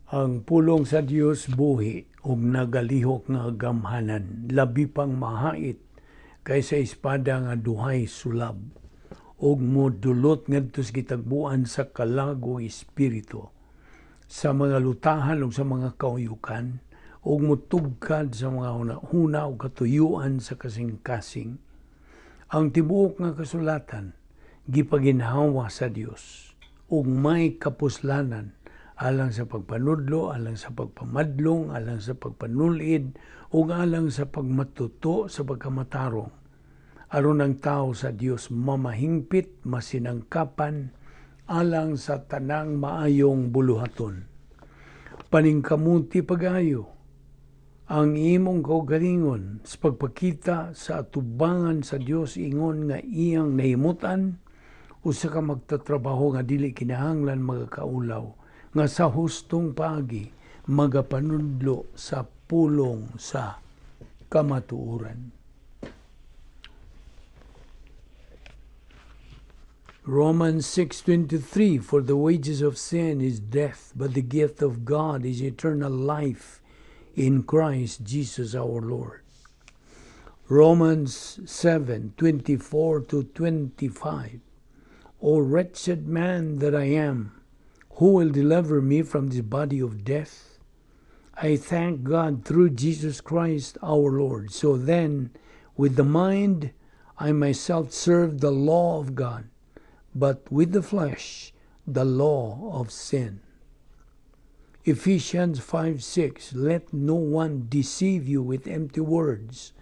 Ang pulong sa Dios buhi ug nagalihok nga gamhanan, labi pang mahait kaysa espada nga duhay sulab, ug modulot ngadto sa gitagbuan sa kalag ug espiritu, sa mga lutahan ug sa mga kauyukan, ug motugkad sa mga huna ug katuyuan sa kasing-kasing. Ang tibuok nga kasulatan gipaginhawa sa Dios ug may kapuslanan alang sa pagpanudlo, alang sa pagpamadlong, alang sa pagpanulid, ug alang sa pagmatuto sa pagkamatarong. Aron ang tao sa Dios mamahingpit, masinangkapan, alang sa tanang maayong buluhaton. Paningkamuti pag-ayo ang imong kaugalingon sa pagpakita sa atubangan sa Dios ingon nga iyang nahimutan, usa ka magtatrabaho nga dili kinahanglan magakaulaw, nga sa hustong paagi magapanudlo sa pulong sa kamatuoran. Romans 6:23, "For the wages of sin is death, but the gift of God is eternal life in Christ Jesus our Lord." Romans 7:24 to 25, "O wretched man that I am, who will deliver me from this body of death? I thank God through Jesus Christ our Lord. So then, with the mind, I myself serve the law of God, but with the flesh, the law of sin." Ephesians 5:6, "Let no one deceive you with empty words,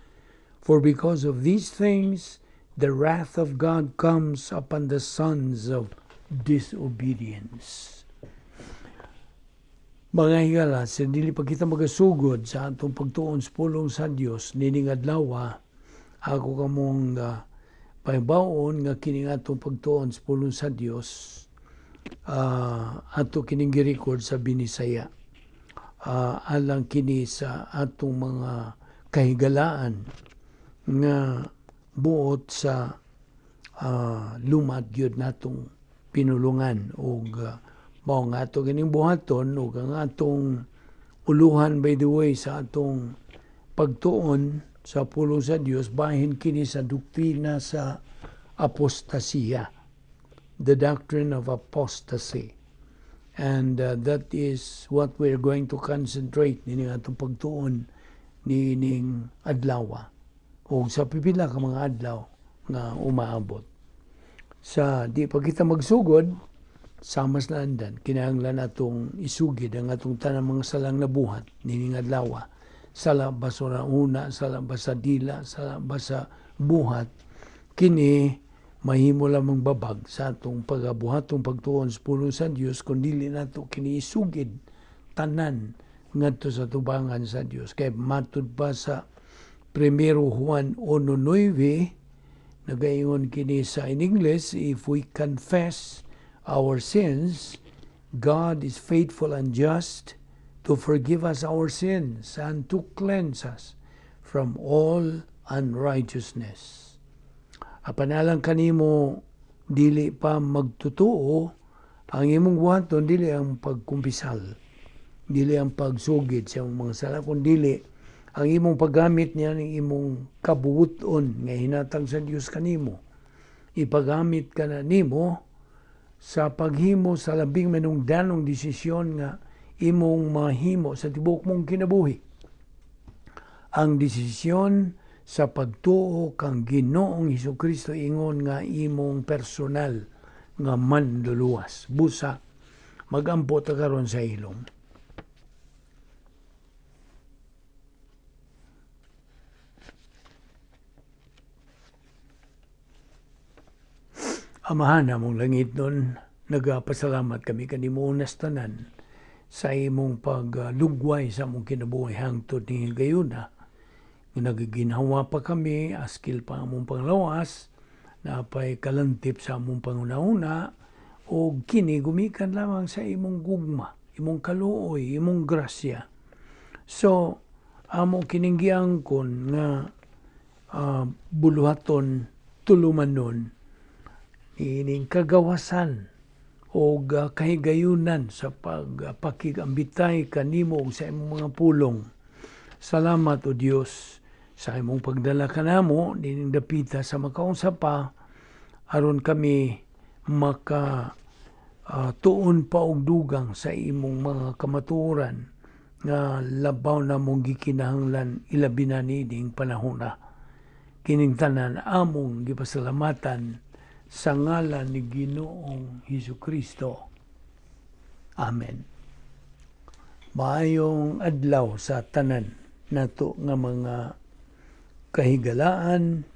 for because of these things, the wrath of God comes upon the sons of disobedience." Mga higala, sa dili pa kita magasugod sa atong pagtuon sa pulong sa Dios nining adlaw, ako kamong pahibaon nga kining atong pagtuon sa pulong sa Dios ato kining gi-record sa Binisaya. Alang kini sa atong mga kahigalaan nga buot sa lumad gyud natong pinulungan ug mao nga ato kining buhaton. Ug ang atong uluhan, by the way, sa atong pagtuon sa pulong sa Dios, bahin kini sa doktrina sa apostasiya, the doctrine of apostasy, and that is what we're going to concentrate nining atong pagtuon nining adlaw o sa pipila ka mga adlaw nga umaabot. Sa di pa kita magsugod, sama sa landan, kinahanglan atong isugid ang atong tanang mga salang nabuhat nining adlaw. Sala ba sa una, sala ba sa dila, sala ba sa buhat, kini mahimo lamang babag sa atong pagabuhatong pagtuon sa pulong sa Dios kung dili nato kini isugid tanan ngadto sa tubangan sa Dios. Kay matud pa sa Primero Juan 1:9, nagaingon kini sa in English, "If we confess our sins, God is faithful and just to forgive us our sins and to cleanse us from all unrighteousness." Apan alang kanimo dili pa magtutuo, ang imong buhaton dili ang pagkumpisal, dili ang pagsugid sa imong mga sala, kun dili ang imong paggamit niya ng imong kabubuton nga hinatag sa Dios kanimo. Ipagamit ka na nimo sa paghimo sa labing manungdanong desisyon nga imong mahimo sa tibuok mong kinabuhi. Ang desisyon sa pagtuo kang Ginoong Hesukristo ingon nga imong personal nga manluluwas. Busa, magampo ta karon sa ilong. Amahan namong langit nun, nagapasalamat kami kanimo unas tanan sa imong paglugway sa among kinabuhi hangtod ni gayuna. Nagaginhawa pa kami, askil pa among panglawas, napay kalantip sa among panguna-una, o kini gumikan lamang sa imong gugma, imong kaluoy, imong grasya. So, amo kining giangkon nga buluhaton tulumanon ining kagawasan Og kahigayunan sa pagpakigambitay kanimo ug sa imong mga pulong. Salamat, O Dios, sa imong pagdala kanamo nining dapita sa makaunsa pa aron kami maka tuon pa og dugang sa imong mga kamatuoran nga labaw na mong gikinahanglan, ilabi na niining panahona. Kining tanan among gipasalamatan sa ngalan ni Ginoong Hesus Kristo. Amen. Maayong adlaw sa tanan nato nga mga kahigalaan,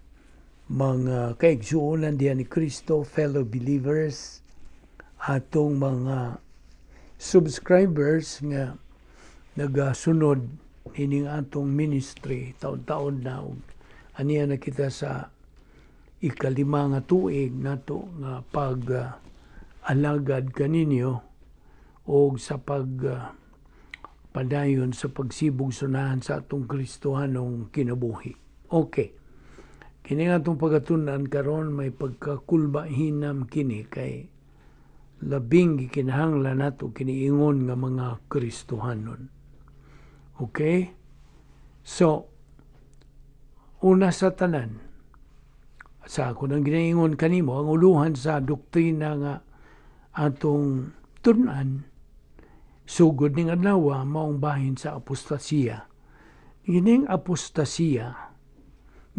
mga kaigsuonan diha ni Kristo, fellow believers, atong mga subscribers nga nagasunod ining atong ministry taon-taon na ug aniya na kita sa 5 nga tuig nato nga pag alagad kaninyo og sa pag padayon sa pagsibog sunahan sa atong Kristohanong kinabuhi. Okay. Kini nga atong pagatunan karon may pagkakulba hinam kini kay labing gikinahanglan nato kiniingon nga mga Kristohanon. Okay? So, una sa tanan, sa ako nang ginaingon kanimo, ang uluhan sa doktrina nga atong tun-an sugod ning adlaw maong bahin sa apostasiya. Kining apostasiya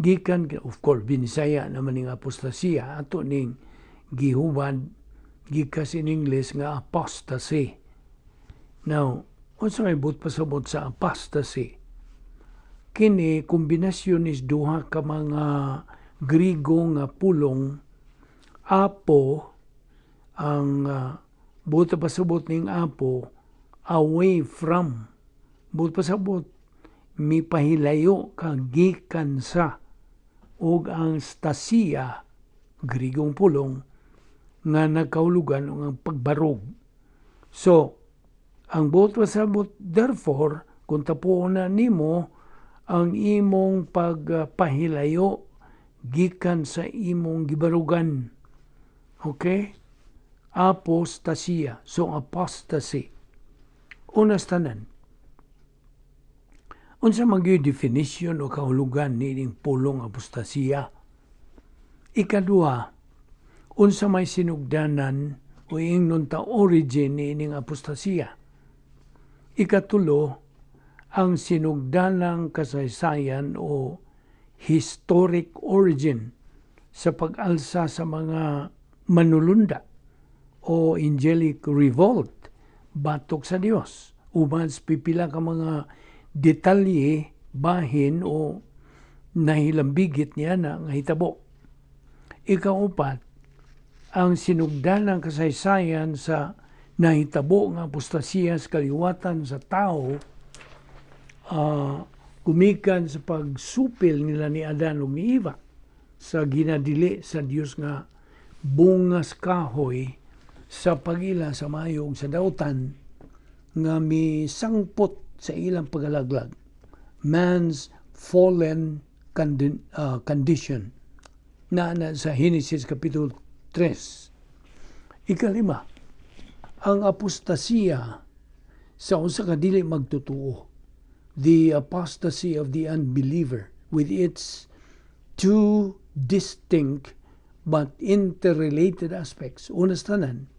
gikan, of course, Binisaya naman ning apostasiya, ato ning gihubad gikas in English nga apostasy. Now, unsa may buot pasabot sa apostasy? Kini kombinasyon is duha ka mga Grigo nga pulong, apo. Ang buot pasabot ning apo, away from. Buot pasabot, mipahilayo ka gikan sa. Ug ang stasia, Grigong pulong nga nagkahulugan og ang pagbarog. So, ang buot pasabot, therefore, kung tapuon na nimo ang imong pagpahilayo gikan sa imong gibarugan. Okay? Apostasia. So, apostasy. Una sa tanan, unsa man gyud definition o kahulugan niining pulong apostasiya? Ikaduha, unsa may sinugdanan o ingnon ta origin niining apostasiya? Ikatulo, ang sinugdanang kasaysayan o historic origin sa pag-alsa sa mga manulunda o angelic revolt batok sa Dios, uban sa pipila ka mga detalye bahin o nahilambigit niya na nga hitabo. Ikaupat, ang sinugdanang kasaysayan sa nahitabo nga apostasiya sa kaliwatan sa tao gumikan sa pagsupil nila ni Adan ug ni Eva sa ginadili sa Dios nga bungas kahoy sa pag-ila sa maayo ug sa dautan nga misangpot sa ilang pagalaglag, man's fallen condition na sa Genesis Kapitulo 3. Ikalima, ang apostasiya sa usa ka dili magtotoo, the apostasy of the unbeliever with its two distinct but interrelated aspects. Una sa tanan,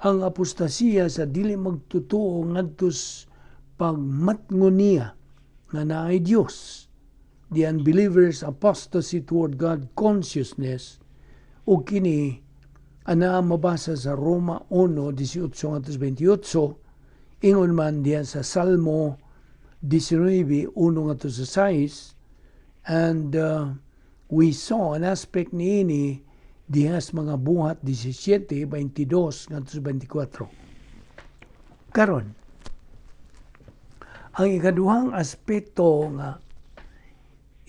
ang apostasiya sa dili magtotoo ngadto sa pagmatngon niya nga naay Dios, the unbeliever's apostasy toward God consciousness, ug kini anaa mabasa sa Roma 1:18-28, ingon man diyan sa Salmo 19:1-6, and we saw an aspect niini diha sa mga Buhat 17:22-24. Karon, ang ikaduhang aspeto nga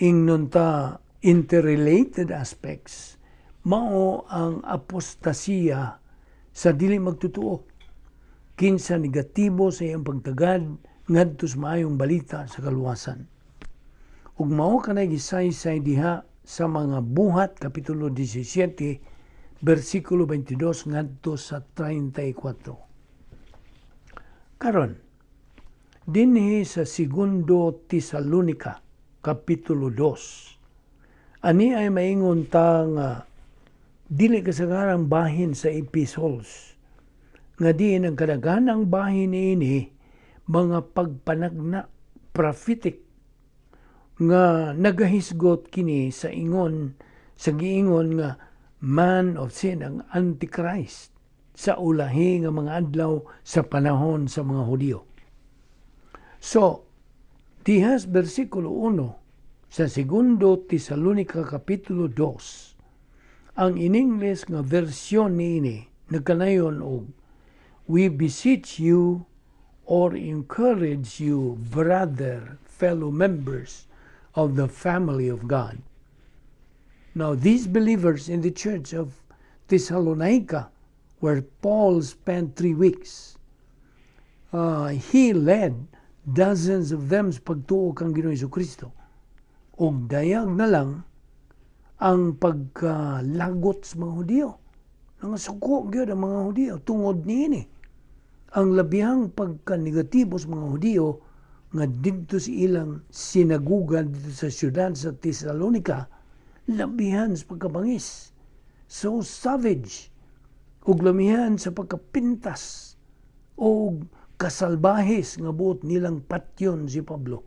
ingnon ta interrelated aspects mao ang apostasiya sa dili magtotoo kinsa negatibo sa iyang pagtagad ngadto sa maayong balita sa kaluwasan. Ug mao kanay gisaysay diha sa mga Buhat Kapitulo 17. versikulo 22 ngadto sa 34. Karon, dinhi sa Segundo Tesalonica, Kapitulo 2, ani ay maingon ta nga dili kasagarang bahin sa epistles, nga diin ang kadaghanang bahin niini mga pagpanagna, prophetic, nga nagahisgot kini sa ingon sa giingon nga man of sin, ang Antichrist, sa ulahi nga mga adlaw sa panahon sa mga Hudiyo. So, dihas bersikulo 1 sa Segundo Tesalonica Kapitulo 2, ang in English nga version niini nagkanayon og "We beseech you or encourage you, brother, fellow members of the family of God." Now, these believers in the church of Thessalonica, where Paul spent 3 weeks, he led dozens of them sa pagtuo kang Ginoong Kristo. Og dayag na lang ang pagkalagot sa mga Hudiyo. Nangasuko gyud ang mga Hudiyo tungod niini. Ang labihang pagka-negatibo sa mga Hudiyo nga didto sa ilang sinaguga dito sa siyudad sa Thessalonica, labihan sa pagkabangis. So savage. Ug lamihan sa pagkapintas o kasalbahis nga buot nilang patyon si Pablo.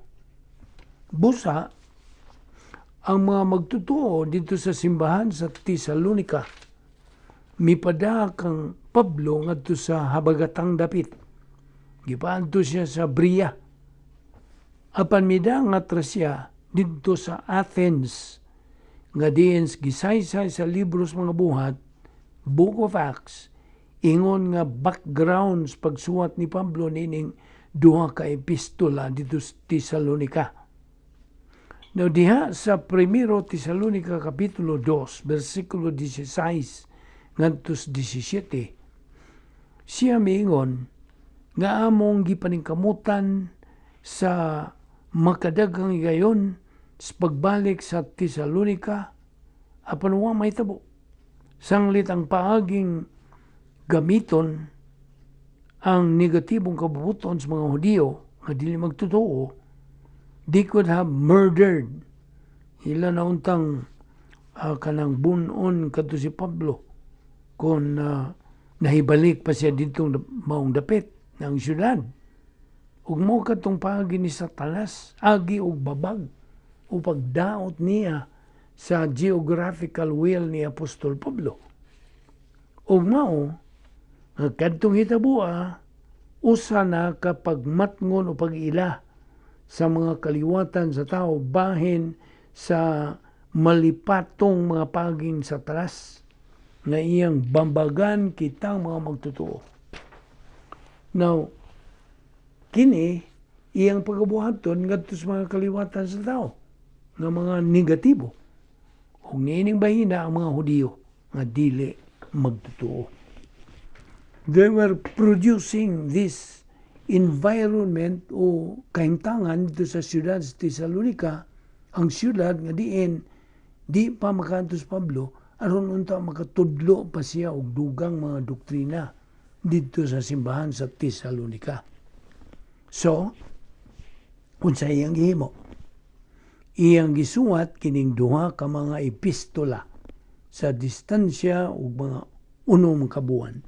Busa, ang mga magtotoo dito sa simbahan sa Thessalonica, mipada kang Pablo ngadto sa habagatang dapit. Gipaadto siya sa Berea. Apan midangat ra siya didto sa Athens nga diin gisaysay sa libro sa mga Buhat, Book of Acts, ingon nga background sa pagsuwat ni Pablo nining duha ka epistola dito sa Thessalonica. Now diha sa Primero Thessalonica Kapitulo 2 versikulo 16 ngadto sa 17, siya miingon nga among gipaningkamutan sa makadaghang higayon sa pagbalik sa Thessalonica apan wa mahitabo. Sanglit ang paaging gamiton ang negatibong kabubuton sa mga Hudiyo nga dili magtotoo, they could have murdered, ila na untang kanang bunon kadto si Pablo kung nahibalik pa siya ditong maong dapit ng syudad. Ug mo katong paagi ni Satanas, agi og babag o pagdaot niya sa geographical will ni Apostol Pablo. Ug mao nga kadtong hitaboa usa na kapag matngon o pag-ila sa mga kaliwatan sa tao bahin sa malipatong mga paging Satanas nga iyang bambagan kitang mga magtotoo. Now, kini iyang pagabuhaton ngadto sa mga kaliwatan sa tao nga mga negatibo. Ug niining bahina ang mga Hudiyo nga dili magtotoo. They were producing this environment o kahimtangan dito sa siyudad sa Thessalonica, ang siyudad nga diin di pa makaadto si Pablo aron unta makatudlo pa siya og dugang mga doktrina didto sa simbahan sa Thessalonica. So, unsa iyang gihimo? Iyang gisuwat kining duha ka mga epistola sa distansya og mga 6 ka buwan.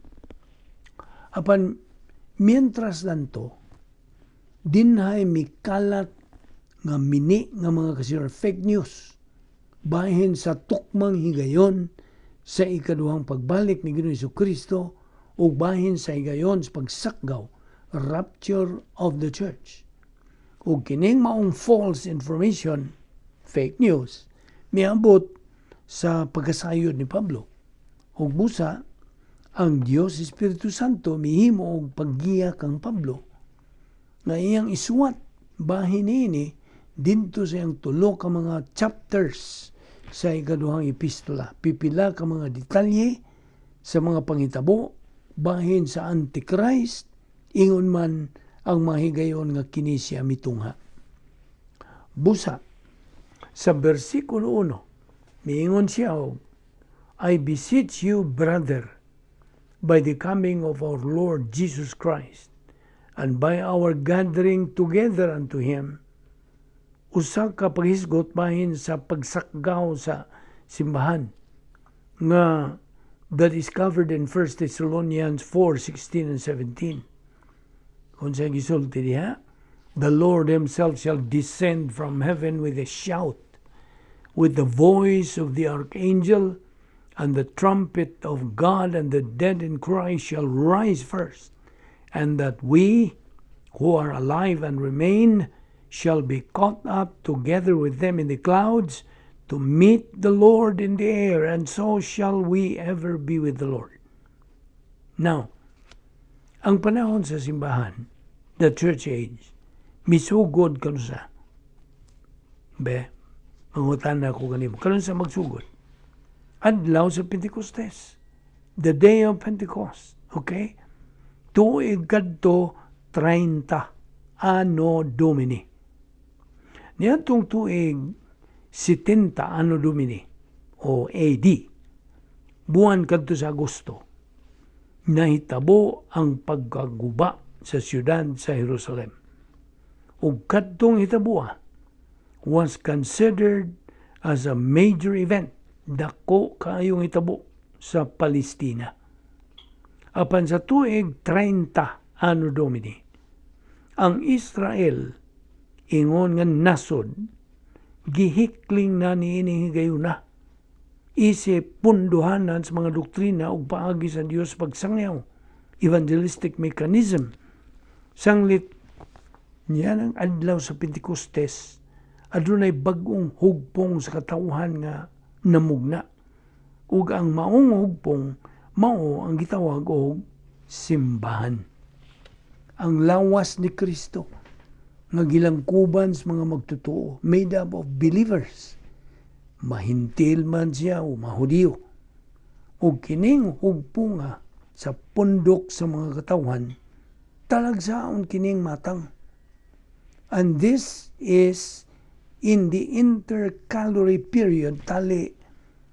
Apan mientras tanto, dinhay mikalat nga mini nga mga kasir fake news bahin sa tukmang higayon sa ikaduhang pagbalik ni Ginoong Kristo ug bahin sa higayon sa pagsakgaw, rapture of the church. Ug kining maong false information, fake news, miabot sa pagkasayod ni Pablo. Ug busa ang Dios Espiritu Santo mihimo og paggiya kang Pablo nga iyang isuwat bahin niini dinto sa iyang tulo ka mga chapters sa ikaduhang epistola. Pipila ka mga detalye sa mga pangitabo bahin sa Antichrist, ingon man ang mahigayon nga kini siya mitungha. Busa, sa versikulo 1, miingon siya og, "I beseech you, brother, by the coming of our Lord Jesus Christ, and by our gathering together unto Him," usa ka paghisgot bahin sa pagsakgaw sa simbahan nga that is covered in 1 Thessalonians 4:16 and 17. Kung sa gisulti diha, "The Lord Himself shall descend from heaven with a shout, with the voice of the archangel, and the trumpet of God, and the dead in Christ shall rise first, and that we who are alive and remain shall be caught up together with them in the clouds to meet the Lord in the air, and so shall we ever be with the Lord." Now, ang panahon sa simbahan, the church age, misugod kanus-a? Be, mangutana ko kanimo. Kanus-a magsugod? Adlaw sa Pentecostes. The day of Pentecost. Okay? Tuig kadto 30 Anno Domini. Niadtong tuig 70 Anno Domini o AD, buwan kadto sa Agosto, nahitabo ang pagkaguba sa siyudad sa Jerusalem. Ug kadtong hitaboa was considered as a major event, dako kaayong hitabo sa Palestina. Apan sa tuig 30 Anno Domini, ang Israel ingon nga nasod gihikling na niining higayuna isip punduhanan sa mga doktrina ug paagi sa Dios pagsangyaw, evangelistic mechanism. Sanglit niya ang adlaw sa Pentecostes, adunay bag-ong hugpong sa katawhan nga namugna ug ang maong hugpong mao ang gitawag og simbahan, ang lawas ni Kristo nga gilangkuban sa mga magtotoo, made up of believers, mahintil man siya o mahudiyo. Ug kining hugpunga sa pundok sa mga katawhan, talagsaon kining matang. And this is in the intercalary period, tali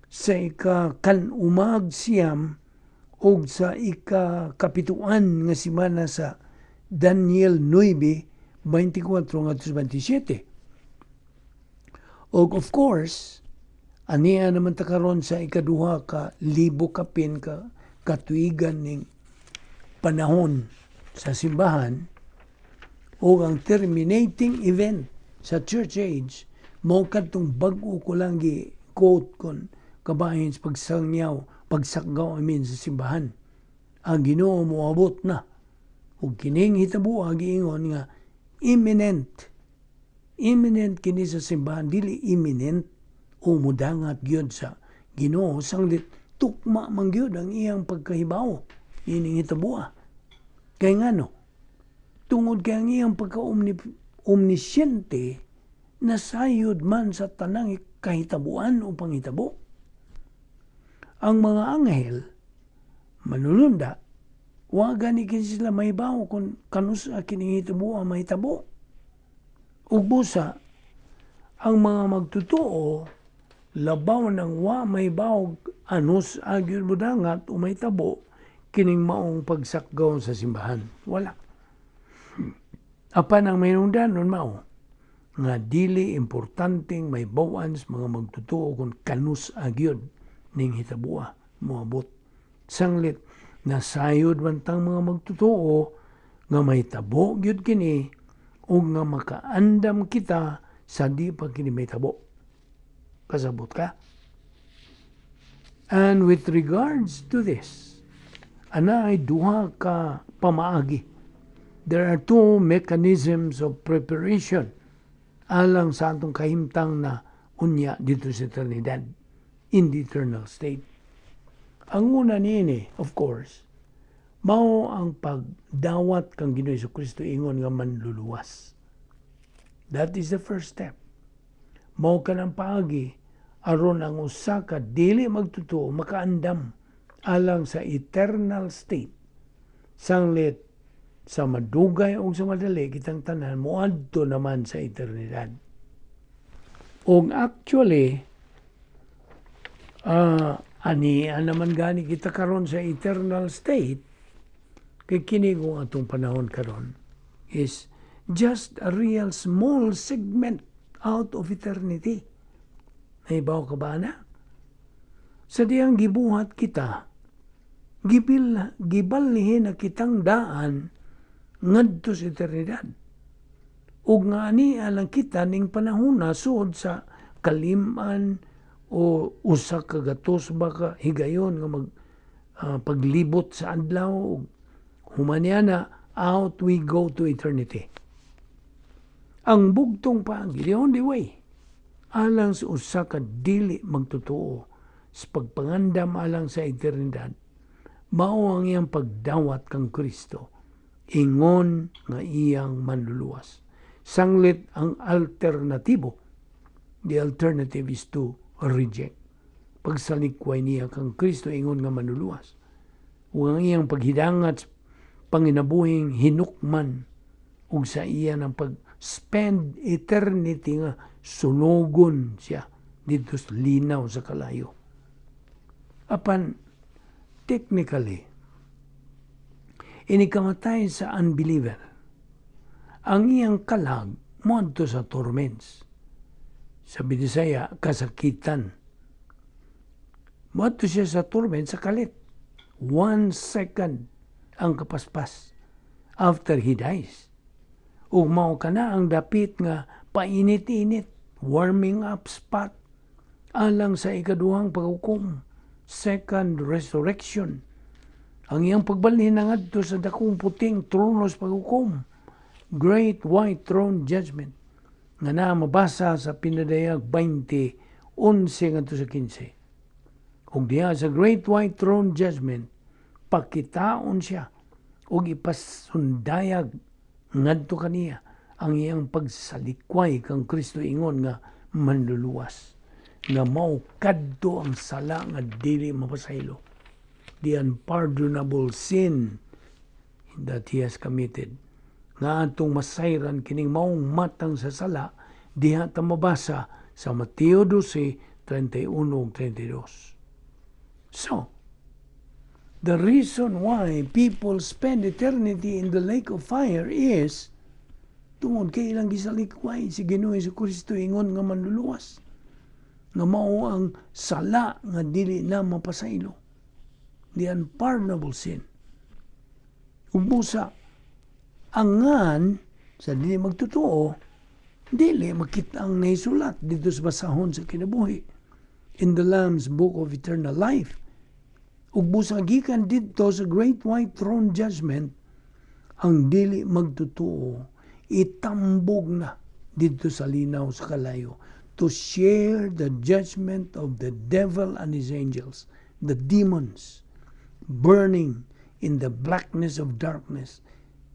sa ika kan-umag 9 ug sa ika kapituan nga semana sa Daniel 9:24 ngadto 27. Og of course, ania naman ta karon sa ikaduha ka libo kapin ka katuigan ning panahon sa simbahan, o ang terminating event sa church age mao kadtong bag-o ko lang gi quote kon kabahin sa pagsangyaw, pagsakgaw, I mean, sa simbahan. Ang Ginoo moabot na ug kining hitabo giingon nga imminent. Imminent kini sa simbahan, dili imminent o mudangat gyud sa Ginoo, sanglit tukma man gyud ang iyang pagkahibaw ining hitaboa. Kay ngano? Tungod kay ang iyang pagka-omnisciente nasayod man sa tanang kahitabuan o panghitabo. Ang mga anghel manulunda, wa gani kini sila mahibaw kung kanus-a kining hitaboa mahitabo. Ug busa ang mga magtotoo labaw nang wa mahibaw anus-a gyud modangat o mahitabo kining maong pagsakgaw sa simbahan. Wala. Apan ang mahinungdanon mao nga dili importanteng mahibaw-an sa mga magtotoo kung kanus-a gyud ning hitaboa moabot. Sanglit nasayod man tang mga magtotoo nga mahitabo gyud kini ug nga makaandam kita sa di pa kini mahitabo. Kasabot ka? And with regards to this, anay duha ka pamaagi. There are two mechanisms of preparation alang sa atong kahimtang na unya dito sa eternidad, in the eternal state. Ang una niini, of course, mao ang pagdawat kang Ginoo Kristo ingon nga manluluwas. That is the first step. Mao kanang paagi aron ang usa ka dili magtotoo makaandam alang sa eternal state. Sanglit sa madugay o sa madali, kitang tanan moadto naman sa eternidad. Og actually, Ani naman gani kita karon sa eternal state, kay kini kung atong panahon karon is just a real small segment out of eternity. Nahibaw ka ba na? Sa diyang gibuhat kita, gibalhin na kitang daan ngadto sa eternidad. Ug nga ani lang kita ning panahona sud sa kaliman o 100 ba ka higayon nga mag paglibot sa adlaw ug human na, out we go to eternity. Ang bugtong paagi, the only way, alang sa usa ka dili magtotoo sa pagpangandam alang sa eternidad, mao ang iyang pagdawat kang Kristo, ingon nga iyang manluluwas. Sanglit ang alternatibo, the alternative is to reject. Pagsalikway niya kang Kristo ingon nga manluluwas. Ug ang iyang paghidangat panginabuhing hinukman ug sa iya ng pag-spend eternity nga sunugon siya dito sa linaw sa kalayo. Apan, technically, inikamatay sa unbeliever, ang iyang kalag moadto sa torments. Sa Binisaya, kasakitan. Moadto siya sa torment sa kalit. 1 second ang kapaspas after he dies. Ug mao kana ang dapit nga painit-init, warming up spot alang sa ikaduhang paghukom, second resurrection. Ang iyang pagbalhin ngadto sa dakong puting trono sa paghukom, Great White Throne Judgment, nga na mabasa sa Pinadayag 20, 11 ngadto sa 15. Ug diha sa Great White Throne Judgment, pakitaon siya ug ipasundayag ngadto kaniya ang iyang pagsalikway kang Kristo ingon nga manluluwas, nga mao kadto ang sala nga dili mapasaylo, the unpardonable sin that he has committed, nga atong masayran kining maong matang sa sala diha ta mabasa sa Mateo 12:31 ug 32. So the reason why people spend eternity in the lake of fire is tungod kay ilang gisalikway si Ginoo Kristo ingon nga manluluwas, nga mao ang sala nga dili na mapasaylo, the unpardonable sin. Ug busa angan sa dili magtotoo, dili makita ang nahisulat dito sa basahon sa kinabuhi, in the Lamb's Book of Eternal Life. Ug busa gikan didto sa Great White Throne Judgment, ang dili magtotoo itambog na didto sa linaw sa kalayo to share the judgment of the devil and his angels, the demons, burning in the blackness of darkness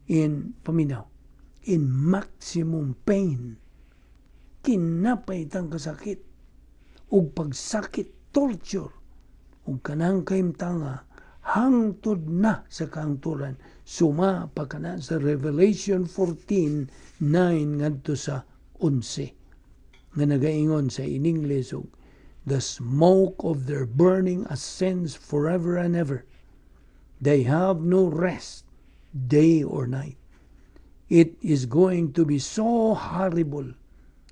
in paminaw, in maximum pain. Kinapay tang kasakit, ug pagsakit, torture, ug kanang kahimtanga, hangtod na sa kahangturan, suma pa kana sa Revelation 14:9 ngadto sa 11 nga nagaingon sa in English og "The smoke of their burning ascends forever and ever. They have no rest day or night." It is going to be so horrible.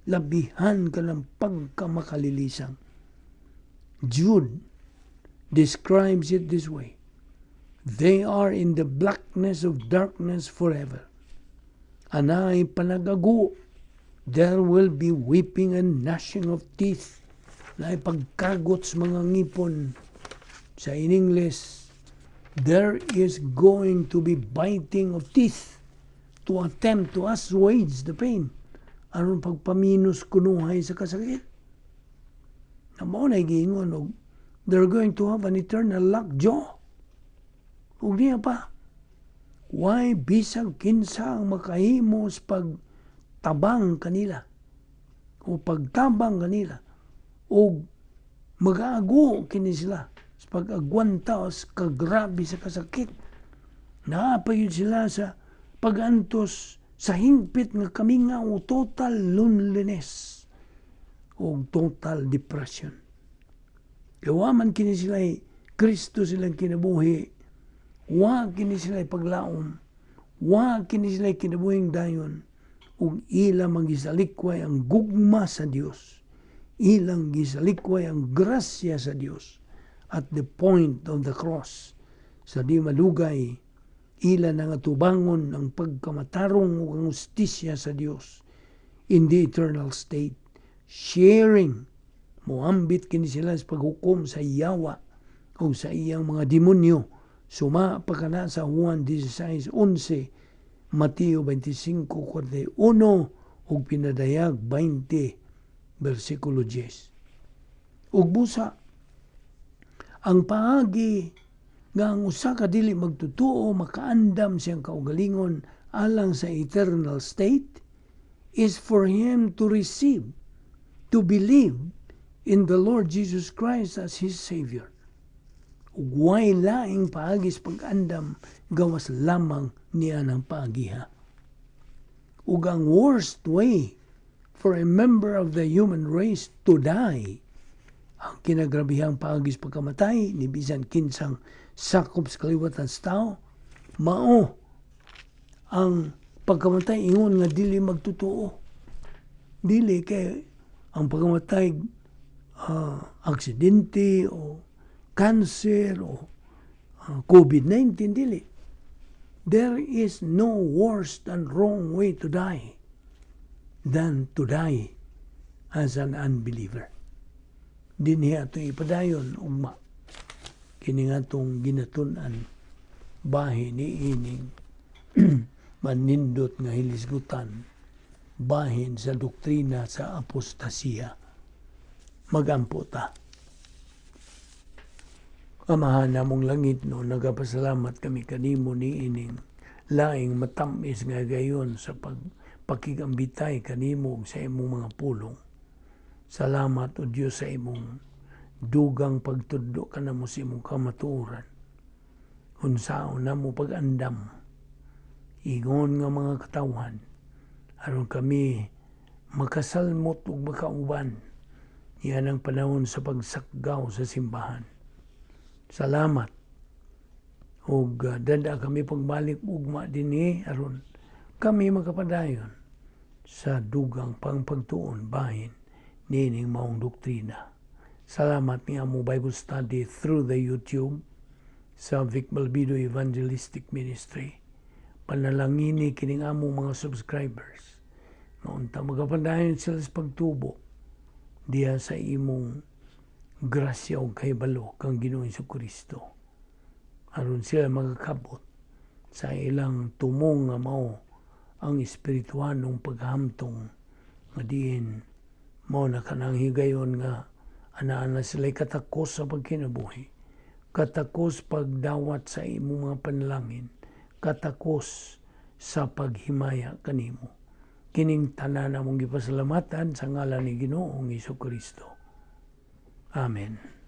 Labihan ka ng pagkamakalilisan. Jude describes it this way: "They are in the blackness of darkness forever." Anay panagago, there will be weeping and gnashing of teeth. Naay pagkagot sa mga ngipon. Sa in English, there is going to be biting of teeth to attempt to assuage the pain. Aron pagpaminus kunuhay sa kasakit. Na mao na giingon og they're going to have an eternal lockjaw. Ug niya pa, why bisag kinsa ang makahimo sa pagtabang kanila o pagtabang kanila o mag-aago kini sila sa pag-agwanta o sa kagrabe sa kasakit. Naa pa gyud sila sa pag-antos sa hingpit nga kamingaw o total loneliness o total depression. Kay wa man kini sila Kristo silang kinabuhi, wa kini sila paglaom, wa kini sila kinabuhing dayon, ug ila mangisalikway ang gugma sa Dios, ilang gisalikway ang grasya sa Dios at the point of the cross. Sa di malugay, ila nga tubangon ang pagkamatarong ug ang hustisya sa Dios in the eternal state, sharing, moambit kini sila sa paghukom sa yawa o sa iyang mga demonyo, suma pa kana sa Juan 16:11, Mateo 25:41 ug Pinadayag 20 versikulo 10. Ug busa, ang paagi nga ang usa ka dili magtutuo makaandam siyang kaugalingon alang sa eternal state is for him to receive, to believe in the Lord Jesus Christ as his Savior. Ug way laing paagi sa pag-andam gawas lamang niya ng paagiha. Ug ang worst way for a member of the human race to die, ang kinagrabihang paagi sa pagkamatay ni bisan kinsang sakop sa kaliwatan sa tao, mao ang pagkamatay ingon nga dili magtotoo. Dili kay ang pagkamatay aksidente o cancer o COVID-19, dili. There is no worse and wrong way to die than to die as an unbeliever. Dinhi atong ipadayon ugma kini nga atong ginatun-an bahin ni ining manindot nga hilisgutan bahin sa doktrina sa apostasiya. Magampo ta. Amahan namong langit no, nagapasalamat kami kanimo ni ining laing matamis nga gayon sa pagpakigambitay kanimo ug sa imong mga pulong. Salamat, O Dios, sa imong dugang pagtudlo kanamo sa imong kamatuoran. Unsaon namo pag-andam ingon nga mga katawhan aron kami makasalmot ug makauban yan ang panahon sa pagsakgaw sa simbahan. Salamat. Ug dada kami pagbalik ugma dinhi aron kami makapadayon sa dugang pangpagtuon bahin niining maong doktrina. Salamat ni amo Bible study through the YouTube sa Vic Malbido Evangelistic Ministry. Panalangini kining among mga subscribers nga unta magapadayon sila sa pagtubo diha sa imong grasya ug kahibalo kang Ginoong Kristo, aron sila magakabot sa ilang tumong nga mao ang espirituhanong paghamtong nga diin mao na kanang higayon nga anaa na sila'y katakos sa pagkinabuhi, katakos pagdawat sa imong mga panalangin, katakos sa paghimaya kanimo. Kining tanan among gipasalamatan sa ngalan ni Ginoong Kristo. Amen.